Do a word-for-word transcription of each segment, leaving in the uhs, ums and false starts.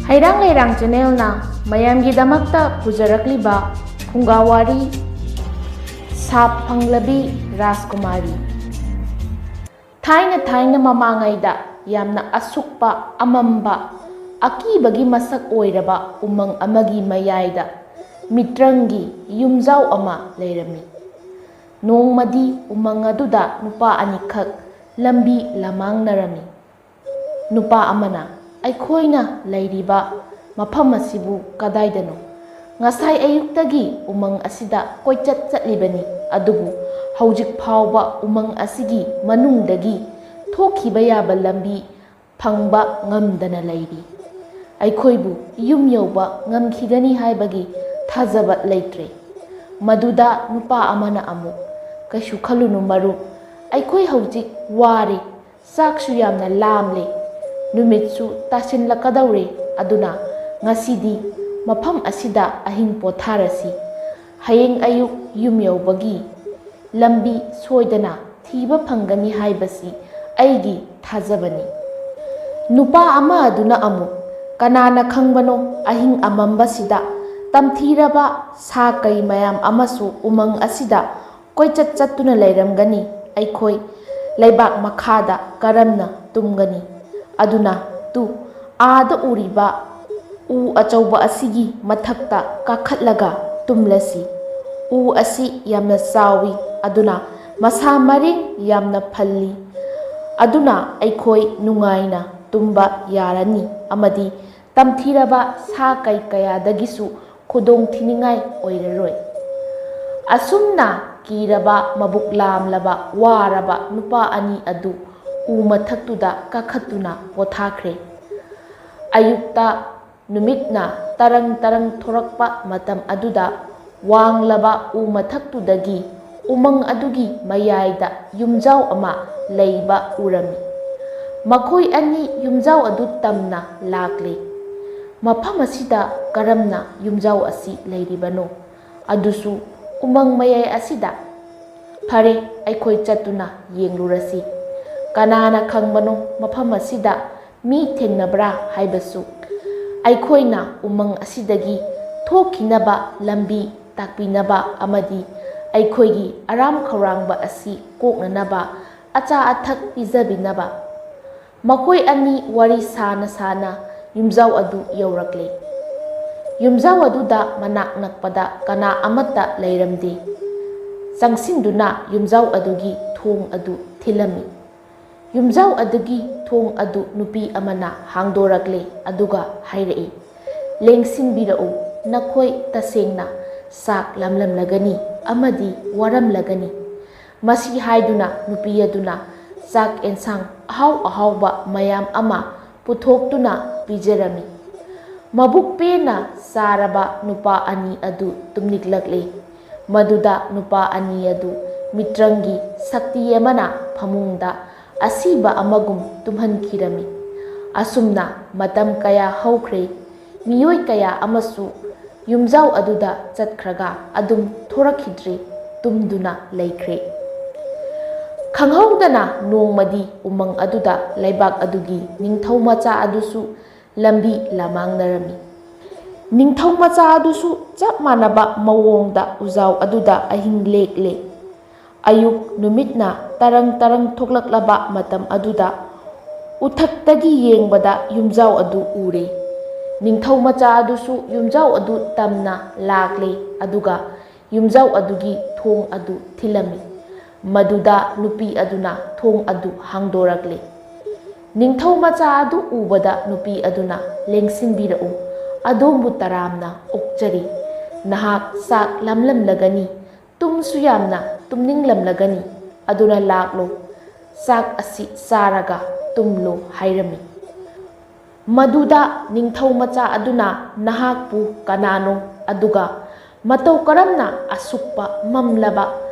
ꯍꯩꯔꯥꯡ ꯂꯩꯔꯥꯡ ꯆꯦꯅꯦꯜꯅ ꯃꯌꯥꯝꯒꯤꯗꯃꯛꯇ ꯄꯨꯖꯔꯛꯂꯤꯕ ꯐꯨꯡꯒꯥ ꯋꯥꯔꯤ, ꯁꯥꯞ ꯐꯪꯂꯕꯤ ꯔꯥꯖꯀꯨꯃꯥꯔꯤ꯫ ꯊꯥꯏꯅ ꯊꯥꯏꯅ ꯃꯃꯥꯡꯉꯩꯗ ꯌꯥꯝꯅ ꯑꯁꯨꯛꯄ, ꯑꯃꯝꯕ, ꯑꯀꯤꯕꯒꯤ ꯃꯁꯛ ꯑꯣꯏꯔꯕ ꯎꯃꯪ ꯑꯃꯒꯤ ꯃꯌꯥꯏꯗ ꯃꯤꯇ꯭ꯔꯪꯒꯤ ꯌꯨꯝꯖꯥꯎ ꯑꯃ ꯂꯩꯔꯝꯃꯤ꯫ ꯅꯣꯡꯃꯗꯤ ꯎꯃꯪ ꯑꯗꯨꯗ ꯅꯨꯄꯥ ꯑꯅꯤꯈꯛ ꯂꯝꯕꯤ ꯂꯃꯥꯡꯅꯔꯝꯃꯤ꯫ ꯅꯨꯄꯥ ꯑꯃꯅ, "ꯑꯩꯈꯣꯏꯅ ꯂꯩꯔꯤꯕ ꯃꯐꯝ ꯑꯁꯤꯕꯨ ꯀꯗꯥꯏꯗꯅꯣ? ꯉꯁꯥꯏ ꯑꯌꯨꯛꯇꯒꯤ ꯎꯃꯪ ꯑꯁꯤꯗ ꯀꯣꯏꯆꯠ ꯆꯠꯂꯤꯕꯅꯤ, ꯑꯗꯨꯕꯨ ꯍꯧꯖꯤꯛ ꯐꯥꯎꯕ ꯎꯃꯪ ꯑꯁꯤꯒꯤ ꯃꯅꯨꯡꯗꯒꯤ ꯊꯣꯛꯈꯤꯕ ꯌꯥꯕ ꯂꯝꯕꯤ ꯐꯪꯕ ꯉꯝꯗꯅ ꯂꯩꯔꯤ꯫ ꯑꯩꯈꯣꯏꯕꯨ ꯌꯨꯝ ꯌꯧꯕ ꯉꯝꯈꯤꯒꯅꯤ ꯍꯥꯏꯕꯒꯤ ꯊꯥꯖꯕ ꯂꯩꯇ꯭ꯔꯦ꯫" ꯃꯗꯨꯗ ꯅꯨꯄꯥ ꯑꯃꯅ ꯑꯃꯨꯛ, "ꯀꯩꯁꯨ ꯈꯜꯂꯨꯅꯨ ꯃꯔꯨꯞ, ꯑꯩꯈꯣꯏ ꯍꯧꯖꯤꯛ ꯋꯥꯔꯦ, ꯆꯥꯛꯁꯨ ꯌꯥꯝꯅ ꯂꯥꯝꯂꯦ, ꯅꯨꯃꯤꯠꯁꯨ ꯇꯥꯁꯤꯜꯂꯛꯀꯗꯧꯔꯦ, ꯑꯗꯨꯅ ꯉꯁꯤꯗꯤ ꯃꯐꯝ ꯑꯁꯤꯗ ꯑꯍꯤꯡ ꯄꯣꯊꯥꯔꯁꯤ꯫ ꯍꯌꯦꯡ ꯑꯌꯨꯛ ꯌꯨꯝ ꯌꯧꯕꯒꯤ ꯂꯝꯕꯤ ꯁꯣꯏꯗꯅ ꯊꯤꯕ ꯐꯪꯒꯅꯤ ꯍꯥꯏꯕꯁꯤ ꯑꯩꯒꯤ ꯊꯥꯖꯕꯅꯤ꯫" ꯅꯨꯄꯥ ꯑꯃ ꯑꯗꯨꯅ ꯑꯃꯨꯛ, "ꯀꯅꯥꯅ ꯈꯪꯕꯅꯣ, ꯑꯍꯤꯡ ꯑꯃꯝꯕꯁꯤꯗ ꯇꯝꯊꯤꯔꯕ ꯁꯥ ꯀꯩ ꯃꯌꯥꯝ ꯑꯃꯁꯨ ꯎꯃꯪ ꯑꯁꯤꯗ ꯀꯣꯏꯆꯠ ꯆꯠꯇꯨꯅ ꯂꯩꯔꯝꯒꯅꯤ꯫ ꯑꯩꯈꯣꯏ ꯂꯩꯕꯥꯛ ꯃꯈꯥꯗ ꯀꯔꯝꯅ ꯇꯨꯝꯒꯅꯤ? ꯑꯗꯨꯅ ꯇꯨ, ꯑꯥꯗ ꯎꯔꯤꯕ ꯎ ꯑꯆꯧꯕ ꯑꯁꯤꯒꯤ ꯃꯊꯛꯇ ꯀꯥꯈꯠꯂꯒ ꯇꯨꯝꯂꯁꯤ꯫ ꯎ ꯑꯁꯤ ꯌꯥꯝꯅ ꯆꯥꯎꯏ, ꯑꯗꯨꯅ ꯃꯁꯥ ꯃꯔꯦꯡ ꯌꯥꯝꯅ ꯐꯜꯂꯤ, ꯑꯗꯨꯅ ꯑꯩꯈꯣꯏ ꯅꯨꯡꯉꯥꯏꯅ ꯇꯨꯝꯕ ꯌꯥꯔꯅꯤ ꯑꯃꯗꯤ ꯇꯝꯊꯤꯔꯕ ꯁꯥ ꯀꯩ ꯀꯌꯥꯗꯒꯤꯁꯨ ꯈꯨꯗꯣꯡ ꯊꯤꯅꯤꯡꯉꯥꯏ ꯑꯣꯏꯔꯔꯣꯏ꯫" ꯑꯁꯨꯝꯅ ꯀꯤꯔꯕ, ꯃꯕꯨꯛ ꯂꯥꯝꯂꯕ, ꯋꯥꯔꯕ ꯅꯨꯄꯥ ꯑꯅꯤ ꯑꯗꯨ ꯎ ꯃꯊꯛꯇꯨꯗ ꯀꯥꯈꯠꯇꯨꯅ ꯄꯣꯊꯥꯈ꯭ꯔꯦ꯫ ꯑꯌꯨꯛꯇ ꯅꯨꯃꯤꯠꯅ ꯇꯔꯪ ꯇꯔꯪ ꯊꯣꯔꯛꯄ ꯃꯇꯝ ꯑꯗꯨꯗ ꯋꯥꯡꯂꯕ ꯎ ꯃꯊꯛꯇꯨꯗꯒꯤ ꯎꯃꯪ ꯑꯗꯨꯒꯤ ꯃꯌꯥꯏꯗ ꯌꯨꯝꯖꯥꯎ ꯑꯃ ꯂꯩꯕ ꯎꯔꯝꯃꯤ꯫ ꯃꯈꯣꯏ ꯑꯅꯤ ꯌꯨꯝꯖꯥꯎ ꯑꯗꯨ ꯇꯝꯅ ꯂꯥꯛꯂꯦ꯫ "ꯃꯐꯝ ꯑꯁꯤꯗ ꯀꯔꯝꯅ ꯌꯨꯝꯖꯥꯎ ꯑꯁꯤ ꯂꯩꯔꯤꯕꯅꯣ? ꯑꯗꯨꯁꯨ ꯎꯃꯪ ꯃꯌꯥꯏ ꯑꯁꯤꯗ? ꯐꯔꯦ, ꯑꯩꯈꯣꯏ ꯆꯠꯇꯨꯅ ꯌꯦꯡꯂꯨꯔꯁꯤ꯫ ꯀꯅꯥꯅ ꯈꯪꯕꯅꯣ ꯃꯐꯝ ꯑꯁꯤꯗ ꯃꯤ ꯊꯦꯡꯅꯕ꯭ꯔꯥ ꯍꯥꯏꯕꯁꯨ꯫" ꯑꯩꯈꯣꯏꯅ ꯎꯃꯪ ꯑꯁꯤꯗꯒꯤ ꯊꯣꯛꯈꯤꯅꯕ ꯂꯝꯕꯤ ꯇꯥꯛꯄꯤꯅꯕ ꯑꯃꯗꯤ ꯑꯩꯈꯣꯏꯒꯤ ꯑꯔꯥꯝ ꯈꯧꯔꯥꯡꯕ ꯑꯁꯤ ꯀꯣꯛꯅꯅꯕ ꯑꯆꯥ ꯑꯊꯛ ꯄꯤꯖꯕꯤꯅꯕ꯫ ꯃꯈꯣꯏ ꯑꯅꯤ ꯋꯥꯔꯤ ꯁꯥꯅ ꯁꯥꯅ ꯌꯨꯝꯖꯥꯎ ꯑꯗꯨ ꯌꯧꯔꯛꯂꯦ꯫ ꯌꯨꯝꯖꯥꯎ ꯑꯗꯨꯗ ꯃꯅꯥꯛ ꯅꯛꯄꯗ ꯀꯅꯥ ꯑꯃꯠꯇ ꯂꯩꯔꯝꯗꯦ꯫ ꯆꯪꯁꯤꯟꯗꯨꯅ ꯌꯨꯝꯖꯥꯎ ꯑꯗꯨꯒꯤ ꯊꯣꯡ ꯑꯗꯨ ꯊꯤꯜꯂꯝꯃꯤ꯫ ꯌꯨꯝꯖꯥꯎ ꯑꯗꯨꯒꯤ ꯊꯣꯡ ꯑꯗꯨ ꯅꯨꯄꯤ ꯑꯃꯅ ꯍꯥꯡꯗꯣꯔꯛꯂꯦ, ꯑꯗꯨꯒ ꯍꯥꯏꯔꯛꯏ, "ꯂꯦꯡꯁꯤꯟꯕꯤꯔꯛꯎ, ꯅꯈꯣꯏ ꯇꯁꯦꯡꯅ ꯆꯥꯛ ꯂꯥꯝꯂꯝꯂꯒꯅꯤ ꯑꯃꯗꯤ ꯋꯥꯔꯝꯂꯒꯅꯤ꯫" ꯃꯁꯤ ꯍꯥꯏꯗꯨꯅ ꯅꯨꯄꯤ ꯑꯗꯨꯅ ꯆꯥꯛ ꯑꯦꯟꯁꯥꯡ ꯑꯍꯥꯎ ꯑꯍꯥꯎꯕ ꯃꯌꯥꯝ ꯑꯃ ꯄꯨꯊꯣꯛꯇꯨꯅ ꯄꯤꯖꯔꯝꯃꯤ꯫ ꯃꯕꯨꯛ ꯄꯦꯟꯅ ꯆꯥꯔꯕ ꯅꯨꯄꯥ ꯑꯅꯤ ꯑꯗꯨ ꯇꯨꯝꯅꯤꯡꯂꯛꯂꯦ꯫ ꯃꯗꯨꯗ ꯅꯨꯄꯥ ꯑꯅꯤ ꯑꯗꯨ ꯃꯤꯇ꯭ꯔꯪꯒꯤ ꯁꯛꯇꯤ ꯑꯃꯅ ꯐꯃꯨꯡꯗ ꯑꯁꯤꯕ ꯑꯃꯒꯨꯝ ꯇꯨꯝꯍꯟꯈꯤꯔꯝꯃꯤ꯫ ꯑꯁꯨꯝꯅ ꯃꯇꯝ ꯀꯌꯥ ꯍꯧꯈ꯭ꯔꯦ꯫ ꯃꯤꯑꯣꯏ ꯀꯌꯥ ꯑꯃꯁꯨ ꯌꯨꯝꯖꯥꯎ ꯑꯗꯨꯗ ꯆꯠꯈ꯭ꯔꯒ ꯑꯗꯨꯝ ꯊꯣꯔꯛꯈꯤꯗ꯭ꯔꯦ, ꯇꯨꯝꯗꯨꯅ ꯂꯩꯈ꯭ꯔꯦ꯫ ꯈꯪꯍꯧꯗꯅ ꯅꯣꯡꯃꯗꯤ ꯎꯃꯪ ꯑꯗꯨꯗ ꯂꯩꯕꯥꯛ ꯑꯗꯨꯒꯤ ꯅꯤꯡꯊꯧ ꯃꯆꯥ ꯑꯗꯨꯁꯨ ꯂꯝꯕꯤ ꯂꯃꯥꯡꯅꯔꯝꯃꯤ꯫ ꯅꯤꯡꯊꯧ ꯃꯆꯥ ꯑꯗꯨꯁꯨ ꯆꯞ ꯃꯥꯟꯅꯕ ꯃꯑꯣꯡꯗ ꯎꯖꯥꯎ ꯑꯗꯨꯗ ꯑꯍꯤꯡ ꯂꯦꯛꯂꯦ꯫ ꯑꯌꯨꯛ ꯅꯨꯃꯤꯠꯅ ꯇꯔꯪ ꯇꯔꯪ ꯊꯣꯛꯂꯛꯂꯕ ꯃꯇꯝ ꯑꯗꯨꯗ ꯎꯊꯛꯇꯒꯤ ꯌꯦꯡꯕꯗ ꯌꯨꯝꯖꯥꯎ ꯑꯗꯨ ꯎꯔꯦ꯫ ꯅꯤꯡꯊꯧ ꯃꯆꯥ ꯑꯗꯨꯁꯨ ꯌꯨꯝꯖꯥꯎ ꯑꯗꯨ ꯇꯝꯅ ꯂꯥꯛꯂꯦ, ꯑꯗꯨꯒ ꯌꯨꯝꯖꯥꯎ ꯑꯗꯨꯒꯤ ꯊꯣꯡ ꯑꯗꯨ ꯊꯤꯜꯂꯝꯃꯤ꯫ ꯃꯗꯨꯗ ꯅꯨꯄꯤ ꯑꯗꯨꯅ ꯊꯣꯡ ꯑꯗꯨ ꯍꯥꯡꯗꯣꯔꯛꯂꯦ꯫ ꯅꯤꯡꯊꯧ ꯃꯆꯥ ꯑꯗꯨ ꯎꯕꯗ ꯅꯨꯄꯤ ꯑꯗꯨꯅ, "ꯂꯦꯡꯁꯤꯟꯕꯤꯔꯛꯎ, ꯑꯗꯣꯝꯕꯨ ꯇꯔꯥꯝꯅ ꯑꯣꯛꯆꯔꯤ꯫ ꯅꯍꯥꯛ ꯆꯥꯛ ꯂꯥꯝꯂꯝꯂꯒꯅꯤ, ꯇꯨꯝꯁꯨ ꯌꯥꯝꯅ ꯇꯨꯝꯅꯤꯡꯂꯝꯂꯒꯅꯤ, ꯑꯗꯨꯅ ꯂꯥꯛꯂꯣ, ꯆꯥꯛ ꯑꯁꯤ ꯆꯥꯔꯒ ꯇꯨꯝꯂꯣ" ꯍꯥꯏꯔꯝꯃꯤ꯫ ꯃꯗꯨꯗ ꯅꯤꯡꯊꯧ ꯃꯆꯥ ꯑꯗꯨꯅ ꯅꯍꯥꯛꯄꯨ ꯀꯅꯥꯅꯣ, ꯑꯗꯨꯒ ꯃꯇꯧ ꯀꯔꯝꯅ ꯑꯁꯨꯛꯄ ꯃꯝꯂꯕ,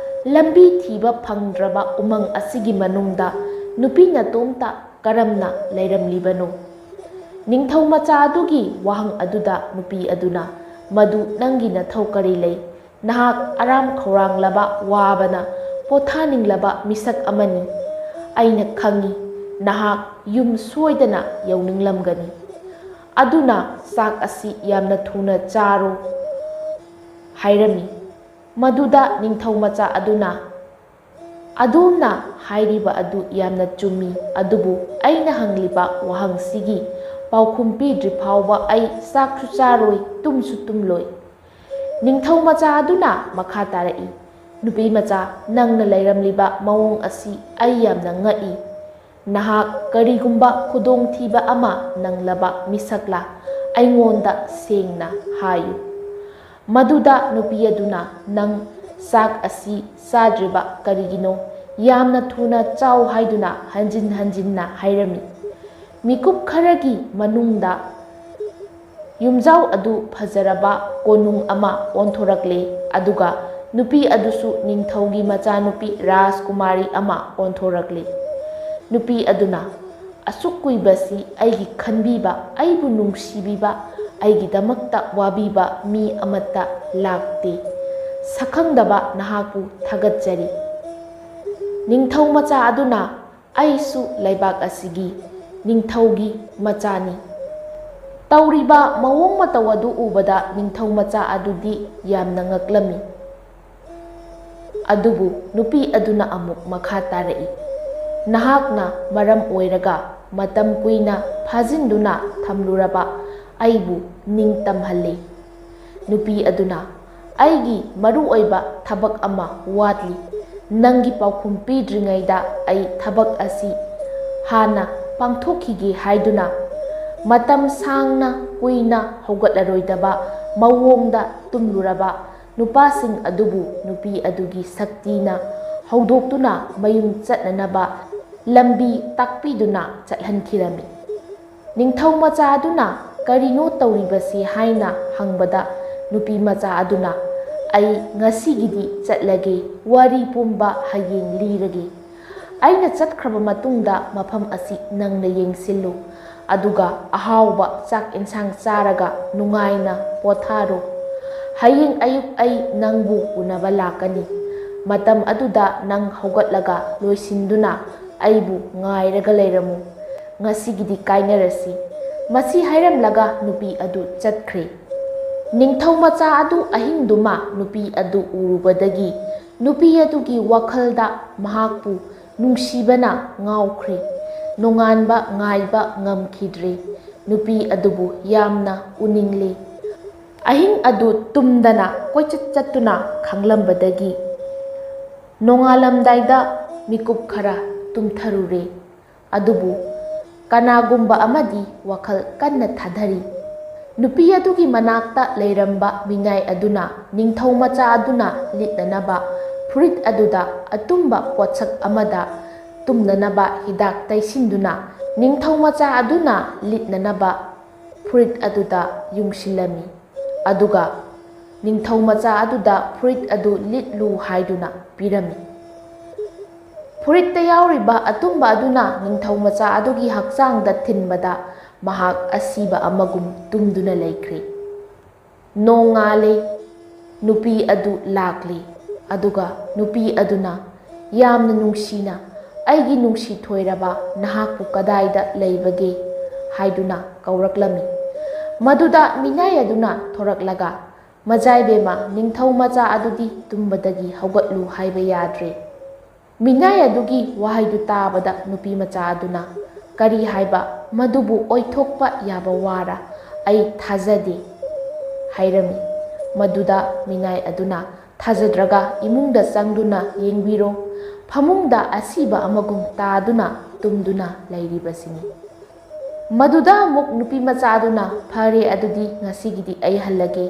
ꯂꯝꯕꯤ ꯊꯤꯕ ꯐꯪꯗ꯭ꯔꯕ ꯎꯃꯪ ꯑꯁꯤꯒꯤ ꯃꯅꯨꯡꯗ ꯅꯨꯄꯤ ꯅꯇꯣꯝꯇ ꯀꯔꯝꯅ ꯂꯩꯔꯝꯂꯤꯕꯅꯣ? ꯅꯤꯡꯊꯧ ꯃꯆꯥ ꯑꯗꯨꯒꯤ ꯋꯥꯍꯪ ꯑꯗꯨꯗ ꯅꯨꯄꯤ ꯑꯗꯨꯅ, "ꯃꯗꯨ ꯅꯪꯒꯤ ꯅꯊꯧ ꯀꯔꯤ ꯂꯩ? ꯅꯍꯥꯛ ꯑꯔꯥꯝ ꯈꯧꯔꯥꯡꯂꯕ, ꯋꯥꯕꯅ ꯄꯣꯊꯥꯅꯤꯡꯂꯕ ꯃꯤꯁꯛ ꯑꯃꯅꯤ꯫ ꯑꯩꯅ ꯈꯪꯏ, ꯅꯍꯥꯛ ꯌꯨꯝ ꯁꯣꯏꯗꯅ ꯌꯧꯅꯤꯡꯂꯝꯒꯅꯤ꯫ ꯑꯗꯨꯅ ꯆꯥꯛ ꯑꯁꯤ ꯌꯥꯝꯅ ꯊꯨꯅ ꯆꯥꯔꯣ ꯍꯥꯏꯔꯝꯃꯤ꯫ ꯃꯗꯨꯗ ꯅꯤꯡꯊꯧ ꯃꯆꯥ ꯑꯗꯨꯅ, "ꯑꯗꯣꯝꯅ ꯍꯥꯏꯔꯤꯕ ꯑꯗꯨ ꯌꯥꯝꯅ ꯆꯨꯝꯃꯤ, ꯑꯗꯨꯕꯨ ꯑꯩꯅ ꯍꯪꯂꯤꯕ ꯋꯥꯍꯪꯁꯤꯒꯤ ꯄꯥꯎꯈꯨꯝ ꯄꯤꯗ꯭ꯔꯤ ꯐꯥꯎꯕ ꯑꯩ ꯆꯥꯛꯁꯨ ꯆꯥꯔꯣꯏ, ꯇꯨꯝꯁꯨ ꯇꯨꯝꯂꯣꯏ꯫" ꯅꯤꯡꯊꯧ ꯃꯆꯥ ꯑꯗꯨꯅ ꯃꯈꯥ ꯇꯥꯔꯛꯏ, "ꯅꯨꯄꯤ ꯃꯆꯥ, ꯅꯪꯅ ꯂꯩꯔꯝꯂꯤꯕ ꯃꯑꯣꯡ ꯑꯁꯤ ꯑꯩ ꯌꯥꯝꯅ ꯉꯛꯏ꯫ ꯅꯍꯥꯛ ꯀꯔꯤꯒꯨꯝꯕ ꯈꯨꯗꯣꯡꯊꯤꯕ ꯑꯃ ꯅꯪꯂꯕ ꯃꯤꯁꯛꯂꯥ? ꯑꯩꯉꯣꯟꯗ ꯁꯦꯡꯅ ꯍꯥꯏꯌꯨ꯫" ꯃꯗꯨꯗ ꯅꯨꯄꯤ ꯑꯗꯨꯅ, "ꯅꯪ ꯆꯥꯛ ꯑꯁꯤ ꯆꯥꯗ꯭ꯔꯤꯕ ꯀꯔꯤꯒꯤꯅꯣ? ꯌꯥꯝꯅ ꯊꯨꯅ ꯆꯥꯎ" ꯍꯥꯏꯗꯨꯅ ꯍꯟꯖꯤꯟ ꯍꯟꯖꯤꯟꯅ ꯍꯥꯏꯔꯝꯃꯤ꯫ ꯃꯤꯀꯨꯞ ꯈꯔꯒꯤ ꯃꯅꯨꯡꯗ ꯌꯨꯝꯖꯥꯎ ꯑꯗꯨ ꯐꯖꯔꯕ ꯀꯣꯅꯨꯡ ꯑꯃ ꯑꯣꯟꯊꯣꯔꯛꯂꯦ, ꯑꯗꯨꯒ ꯅꯨꯄꯤ ꯑꯗꯨꯁꯨ ꯅꯤꯡꯊꯧꯒꯤ ꯃꯆꯥꯅꯨꯄꯤ ꯔꯥꯖꯀꯨꯃꯥꯔꯤ ꯑꯃ ꯑꯣꯟꯊꯣꯔꯛꯂꯦ꯫ ꯅꯨꯄꯤ ꯑꯗꯨꯅ, "ꯑꯁꯨꯛ ꯀꯨꯏꯕꯁꯤ ꯑꯩꯒꯤ ꯈꯟꯕꯤꯕ, ꯑꯩꯕꯨ ꯅꯨꯡꯁꯤꯕꯤꯕ, ꯑꯩꯒꯤꯗꯃꯛꯇ ꯋꯥꯕꯤꯕ ꯃꯤ ꯑꯃꯠꯇ ꯂꯥꯛꯇꯦ꯫ ꯁꯛꯈꯪꯗꯕ ꯅꯍꯥꯛꯄꯨ ꯊꯥꯒꯠꯆꯔꯤ꯫" ꯅꯤꯡꯊꯧ ꯃꯆꯥ ꯑꯗꯨꯅ, "ꯑꯩꯁꯨ ꯂꯩꯕꯥꯛ ꯑꯁꯤꯒꯤ ꯅꯤꯡꯊꯧꯒꯤ ꯃꯆꯥꯅꯤ꯫" ꯇꯧꯔꯤꯕ ꯃꯑꯣꯡ ꯃꯇꯧ ꯑꯗꯨ ꯎꯕꯗ ꯅꯤꯡꯊꯧ ꯃꯆꯥ ꯑꯗꯨꯗꯤ ꯌꯥꯝꯅ ꯉꯛꯂꯝꯃꯤ꯫ ꯑꯗꯨꯕꯨ ꯅꯨꯄꯤ ꯑꯗꯨꯅ ꯑꯃꯨꯛ ꯃꯈꯥ ꯇꯥꯔꯛꯏ, "ꯅꯍꯥꯛꯅ ꯃꯔꯝ ꯑꯣꯏꯔꯒ ꯃꯇꯝ ꯀꯨꯏꯅ ꯐꯥꯖꯤꯟꯗꯨꯅ ꯊꯝꯂꯨꯔꯕ ꯑꯩꯕꯨ ꯅꯤꯡꯇꯝꯍꯜꯂꯤ꯫" ꯅꯨꯄꯤ ꯑꯗꯨꯅ, "ꯑꯩꯒꯤ ꯃꯔꯨꯑꯣꯏꯕ ꯊꯕꯛ ꯑꯃ ꯋꯥꯠꯂꯤ꯫ ꯅꯪꯒꯤ ꯄꯥꯎꯈꯨꯝ ꯄꯤꯗ꯭ꯔꯤꯉꯩꯗ ꯑꯩ ꯊꯕꯛ ꯑꯁꯤ ꯍꯥꯟꯅ ꯄꯥꯡꯊꯣꯛꯈꯤꯒꯦ" ꯍꯥꯏꯗꯨꯅ ꯃꯇꯝ ꯁꯥꯡꯅ ꯀꯨꯏꯅ ꯍꯧꯒꯠꯂꯔꯣꯏꯗꯕ ꯃꯑꯣꯡꯗ ꯇꯨꯝꯂꯨꯔꯕ ꯅꯨꯄꯥꯁꯤꯡ ꯑꯗꯨꯕꯨ ꯅꯨꯄꯤ ꯑꯗꯨꯒꯤ ꯁꯛꯇꯤꯅ ꯍꯧꯗꯣꯛꯇꯨꯅ ꯃꯌꯨꯝ ꯆꯠꯅꯅꯕ ꯂꯝꯕꯤ ꯇꯥꯛꯄꯤꯗꯨꯅ ꯆꯠꯍꯟꯈꯤꯔꯝꯃꯤ꯫ ꯅꯤꯡꯊꯧ ꯃꯆꯥ ꯑꯗꯨꯅ, "ꯀꯔꯤꯅꯣ ꯇꯧꯔꯤꯕꯁꯤ?" ꯍꯥꯏꯅ ꯍꯪꯕꯗ, ꯅꯨꯄꯤ ꯃꯆꯥ ꯑꯗꯨꯅ, "ꯑꯩ ꯉꯁꯤꯒꯤꯗꯤ ꯆꯠꯂꯒꯦ, ꯋꯥꯔꯤ ꯄꯨꯝꯕ ꯍꯌꯦꯡ ꯂꯤꯔꯒꯦ꯫ ꯑꯩꯅ ꯆꯠꯈ꯭ꯔꯕ ꯃꯇꯨꯡꯗ ꯃꯐꯝ ꯑꯁꯤ ꯅꯪꯅ ꯌꯦꯡꯁꯤꯜꯂꯨ, ꯑꯗꯨꯒ ꯑꯍꯥꯎꯕ ꯆꯥꯛ ꯏꯟꯁꯥꯡ ꯆꯥꯔꯒ ꯅꯨꯡꯉꯥꯏꯅ ꯄꯣꯊꯥꯔꯣ꯫ ꯍꯌꯦꯡ ꯑꯌꯨꯛ ꯑꯩ ꯅꯪꯕꯨ ꯎꯅꯕ ꯂꯥꯛꯀꯅꯤ꯫ ꯃꯇꯝ ꯑꯗꯨꯗ ꯅꯪ ꯍꯧꯒꯠꯂꯒ ꯂꯣꯏꯁꯤꯟꯗꯨꯅ ꯑꯩꯕꯨ ꯉꯥꯏꯔꯒ ꯂꯩꯔꯝꯃꯨ꯫ ꯉꯁꯤꯒꯤꯗꯤ ꯀꯥꯏꯅꯔꯁꯤ꯫ ꯃꯁꯤ ꯍꯥꯏꯔꯝꯂꯒ ꯅꯨꯄꯤ ꯑꯗꯨ ꯆꯠꯈ꯭ꯔꯦ꯫ ꯅꯤꯡꯊꯧ ꯃꯆꯥ ꯑꯗꯨ ꯑꯍꯤꯡꯗꯨꯃ ꯅꯨꯄꯤ ꯑꯗꯨ ꯎꯔꯨꯕꯗꯒꯤ ꯅꯨꯄꯤ ꯑꯗꯨꯒꯤ ꯋꯥꯈꯜꯗ ꯃꯍꯥꯛꯄꯨ ꯅꯨꯡꯁꯤꯕꯅ ꯉꯥꯎꯈ꯭ꯔꯦ꯫ ꯅꯣꯡꯉꯥꯟꯕ ꯉꯥꯏꯕ ꯉꯝꯈꯤꯗ꯭ꯔꯦ꯫ ꯅꯨꯄꯤ ꯑꯗꯨꯕꯨ ꯌꯥꯝꯅ ꯎꯅꯤꯡꯂꯦ꯫ ꯑꯍꯤꯡ ꯑꯗꯨ ꯇꯨꯝꯗꯅ ꯀꯣꯏꯆꯠ ꯆꯠꯇꯨꯅ ꯈꯥꯡꯂꯝꯕꯗꯒꯤ ꯅꯣꯡꯉꯥꯜꯂꯝꯗꯥꯏꯗ ꯃꯤꯀꯨꯞ ꯈꯔ ꯇꯨꯝꯊꯔꯨꯔꯦ꯫ ꯑꯗꯨꯕꯨ ꯀꯅꯥꯒꯨꯝꯕ ꯑꯃꯗꯤ ꯋꯥꯈꯜ ꯀꯟꯅ ꯊꯥꯗꯔꯤ꯫ ꯅꯨꯄꯤ ꯑꯗꯨꯒꯤ ꯃꯅꯥꯛꯇ ꯂꯩꯔꯝꯕ ꯃꯤꯅꯥꯏ ꯑꯗꯨꯅ ꯅꯤꯡꯊꯧ ꯃꯆꯥ ꯑꯗꯨꯅ ꯂꯤꯠꯅꯅꯕ ꯐꯨꯔꯤꯠ ꯑꯗꯨꯗ ꯑꯇꯨꯝꯕ ꯄꯣꯠꯁꯛ ꯑꯃꯗ ꯇꯨꯝꯅꯅꯕ ꯍꯤꯗꯥꯛ ꯇꯩꯁꯤꯟꯗꯨꯅ ꯅꯤꯡꯊꯧ ꯃꯆꯥ ꯑꯗꯨꯅ ꯂꯤꯠꯅꯅꯕ ꯐꯨꯔꯤꯠ ꯑꯗꯨꯗ ꯌꯨꯡꯁꯤꯜꯂꯝꯃꯤ꯫ ꯑꯗꯨꯒ ꯅꯤꯡꯊꯧ ꯃꯆꯥ ꯑꯗꯨꯗ ꯐꯨꯔꯤꯠ ꯑꯗꯨ ꯂꯤꯠꯂꯨ ꯍꯥꯏꯗꯨꯅ ꯄꯤꯔꯝꯃꯤ꯫ ꯐꯨꯔꯤꯠꯇ ꯌꯥꯎꯔꯤꯕ ꯑꯇꯨꯝꯕ ꯑꯗꯨꯅ ꯅꯤꯡꯊꯧ ꯃꯆꯥ ꯑꯗꯨꯒꯤ ꯍꯛꯆꯥꯡꯗ ꯊꯤꯟꯕꯗ ꯃꯍꯥꯛ ꯑꯁꯤꯕ ꯑꯃꯒꯨꯝ ꯇꯨꯝꯗꯨꯅ ꯂꯩꯈ꯭ꯔꯦ꯫ ꯅꯣꯡꯉꯥꯜꯂꯦ꯫ ꯅꯨꯄꯤ ꯑꯗꯨ ꯂꯥꯛꯂꯦ꯫ ꯑꯗꯨꯒ ꯅꯨꯄꯤ ꯑꯗꯨꯅ ꯌꯥꯝꯅ ꯅꯨꯡꯁꯤꯅ, "ꯑꯩꯒꯤ ꯅꯨꯡꯁꯤ ꯊꯣꯏꯔꯕ, ꯅꯍꯥꯛꯄꯨ ꯀꯗꯥꯏꯗ ꯂꯩꯕꯒꯦ?" ꯍꯥꯏꯗꯨꯅ ꯀꯧꯔꯛꯂꯝꯃꯤ꯫ ꯃꯗꯨꯗ ꯃꯤꯅꯥꯏ ꯑꯗꯨꯅ ꯊꯣꯔꯛꯂꯒ, "ꯃꯖꯥꯏꯕꯦꯝꯃ, ꯅꯤꯡꯊꯧ ꯃꯆꯥ ꯑꯗꯨꯗꯤ ꯇꯨꯝꯕꯗꯒꯤ ꯍꯧꯒꯠꯂꯨ ꯍꯥꯏꯕ ꯌꯥꯗ꯭ꯔꯦ"꯫ ꯃꯤꯅꯥꯏ ꯑꯗꯨꯒꯤ ꯋꯥꯍꯩꯗꯨ ꯇꯥꯕꯗ ꯅꯨꯄꯤ ꯃꯆꯥ ꯑꯗꯨꯅ, "ꯀꯔꯤ ꯍꯥꯏꯕ? ꯃꯗꯨꯕꯨ ꯑꯣꯏꯊꯣꯛꯄ ꯌꯥꯕ ꯋꯥꯔ? ꯑꯩ ꯊꯥꯖꯗꯦ" ꯍꯥꯏꯔꯝꯃꯤ꯫ ꯃꯗꯨꯗ ꯃꯤꯅꯥꯏ ꯑꯗꯨꯅ, "ꯊꯥꯖꯗ꯭ꯔꯒ ꯏꯃꯨꯡꯗ ꯆꯪꯗꯨꯅ ꯌꯦꯡꯕꯤꯔꯣ, ꯐꯃꯨꯡꯗ ꯑꯁꯤꯕ ꯑꯃꯒꯨꯝ ꯇꯥꯗꯨꯅ ꯇꯨꯝꯗꯨꯅ ꯂꯩꯔꯤꯕꯁꯤꯅꯤ"꯫ ꯃꯗꯨꯗ ꯑꯃꯨꯛ ꯅꯨꯄꯤ ꯃꯆꯥ ꯑꯗꯨꯅ, "ꯐꯔꯦ, ꯑꯗꯨꯗꯤ ꯉꯁꯤꯒꯤꯗꯤ ꯑꯩ ꯍꯜꯂꯒꯦ꯫